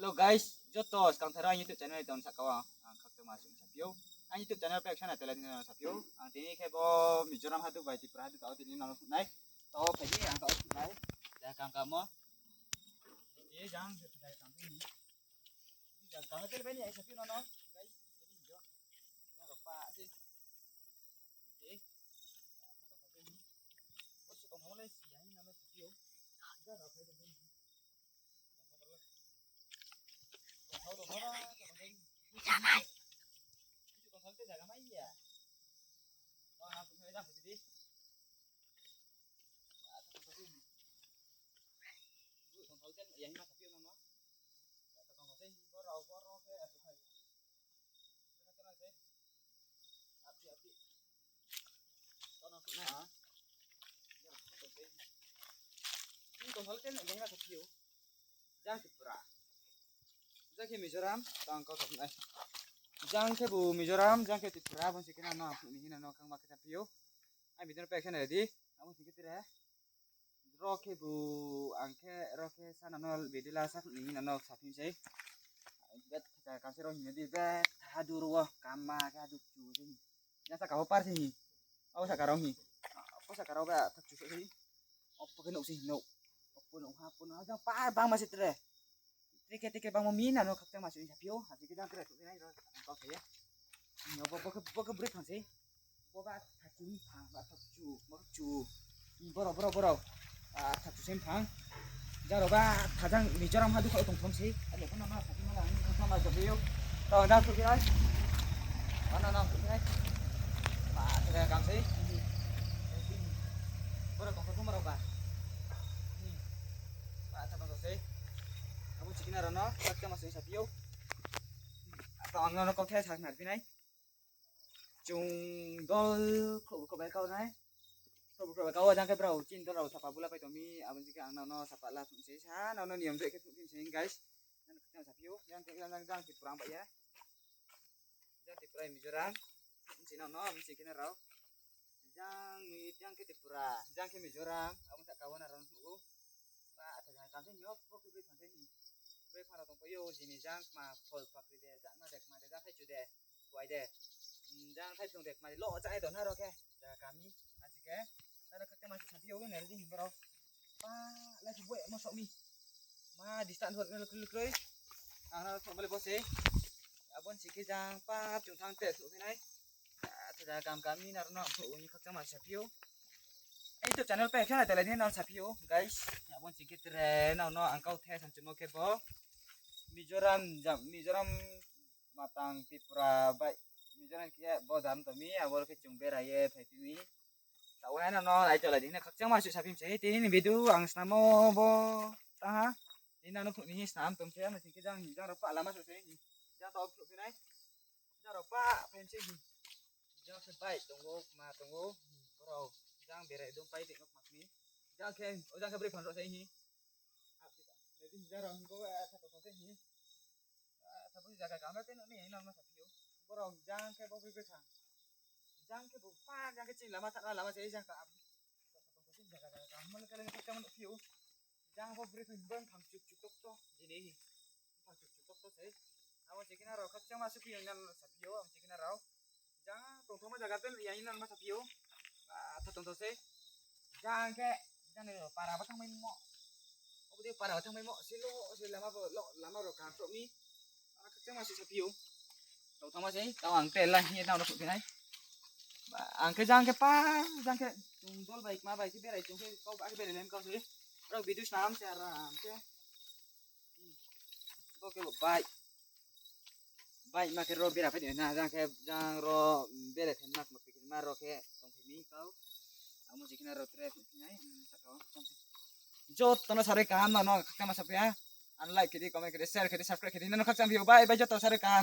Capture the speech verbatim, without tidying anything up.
Hello guys, joto skang tharo ang YouTube channel tong saka o ang khakchangma suh saphi ou. Ang YouTube channel pek sana tele nino saphi ou. Ang tini khe bo Mizoram hadu bai Tripura hadu tao tini nano nai. Tao phai ni ang tao nai. Da kam kam mo. Ye jang jai kam ni. Jang kam tele bai ni ai saphi ou nono. Guys, ini jo. Jang ro pa si. Oke. Oke, tong thang le si yang nano saphi ou. Jang ro phai de. Jang Tripura. Jang khe Mizoram, tang kau thok nai. Jang khe bu Mizoram, jang khe Tripura, abo se khe nano ang phnuh ni hing nano khangma khe saphi ou. Ai video no pek sana ready. Abo se khe tre. Ro khe bu ang khe ro khe sana no video la sa phnuh ni hing nano saphi sei. Bet kha kam se ro hing di bet hadu ro kamma khe hadu chu. Yang saka bo par se hi. Abo saka rao hi. Abo saka rao ba thak chu se hi. Opo khe nouh se hi nouh. Opo nouh ha, opo nouh ha. Jang par bangma se tre. Tre khe, tre khe bangma mi nano khakchangma suh saphi ou. Hasi khe jang tre suh nai ro. Kau se ye. Bo, bo, bo khe, bo khe broi phang se. Bo ba thak chu phang, ba thak chu, bo chu. Borao, borao, borao. Ah, thak chu sem phang. Jang ro ba thajang Mizoram hadu kha tong thom se. Abo pho no ma thak ma la, ma thak ma jok yo. Tao jang thuk nai. Ano no thuk nai. Ba thak kam se. Borao tong thom rao ba. Ba thak tong se. Abo chikina rao no, thak ma se saphi ou. Tao ang no kau the sak na phi nai. Chung dol khrouh khrouh bai kau nai. Khrouh khrouh bai kau, jang khe brao chini dol rao sapa bula pai tong mi, abo ni khe ang nang no sapa la phung se, sa nang no niyom dei khe phung phim se, guys. Nang no khakchang saphi ou, jang khe, jang, jang, jang Tripura ang bai ya. Jang Tripura Mizoram, phung se nang no, abo ni khe na rao. Jang ni, jang khe Tripura, jang khe Mizoram, abo ni saka wo na rao phung ou. Ba, tha jang kam se ni, opo khe broi phang se ni. Broi phang rao tong pai ou, jini jang kma phol phakri de, jang ma de, kma de, jang thai chu de. Kuai de. Hmm, jang thai phung de kma de lo chá nai tong na ro khe. Jaga kami. Asi khe. Nang no khakchangma suh saphi ou, nai ri di hing borao. Pa, lai si boi mo sok mi. Ma, distance hor na lukroi lukroi. Ang na sok bale bo se. Abo ni khe jang pa chung thang te suh phi nai. Tha jaga kam kami nang no ang phuh ni khakchangma saphi ou. Ai YouTube channel pek sana tele ni nang saphi ou, guys. Abo ni khe tre nang no ang kau the samchumo khe bo. Mizoram jam, Mizoram matang Tripura bai Mizoram khe bo jam tong mi, abo khe chung bera ye phai phi mi. Tao hai nang no lai tolai di hing na khakchangma suh saphi mi se. Tini ni video ang snamo bo tang ha. Tini nang no phnuh ni hing snam tong se, amo sing khe jang, jang rao pa lama suh se. Jang tao phnuh phi nai. Jang rao pa phai se hi. Jang khe bike tong ou, ma tong ou. Borao jang berai dong pai de no kma mi. Jang khe, o jang khe broi phang rao se hi. Jang rao hing bo, eh, sa tong se hi. Ah, sabo ni jaga kaham tei nuh ni, nang no saphi ou. Borao jang khe bo broi broi thang. Jang khe bo pa, jang khe chini lama thana lama se, jang ka. Jaga jaga kaham mani kale ni khakchangma nuh phi ou. Jang bo broi phang bo phang chuk chuk tok tok, jini hi. Phang chuk chuk tok tok se. Abo chikina rao khakchangma suh phi ou, nang no saphi ou, abo chikina rao. Jang tongthoma jaga tei ya hing nang ma saphi ou. Ah, tha tongtho se. Jang khe, jang ni para ba thangmai mo. Obo dei para ba thangmai mo, silo, silo lama bo, lo, lama rao kaham sroh mi. Ang khakchangma suh saphi ou. Tongthoma se, tao ang te la hing ye nang no phnuh phi nai. Ba, ang khe jang khe pa, jang khe, chung dol bai kma bai khe berai chung khe, kau ba khe berai lem kau se. Rao video snam se aram khe. Bo khe bo bike. Bike ma khe ro bera phai di na, jang khe, jang ro, mm, bera phai ma, ma khe ma ro khe tong phai mi kau. Amo chikina ro tre phai nai, mm, saka o. Joto no sarui kaham nang no khakchangma saphi ha. Ang like khe di, comment khe di, share khe di, subscribe khe di, nang no khakchang phi ou, bye bye joto sarui kaham.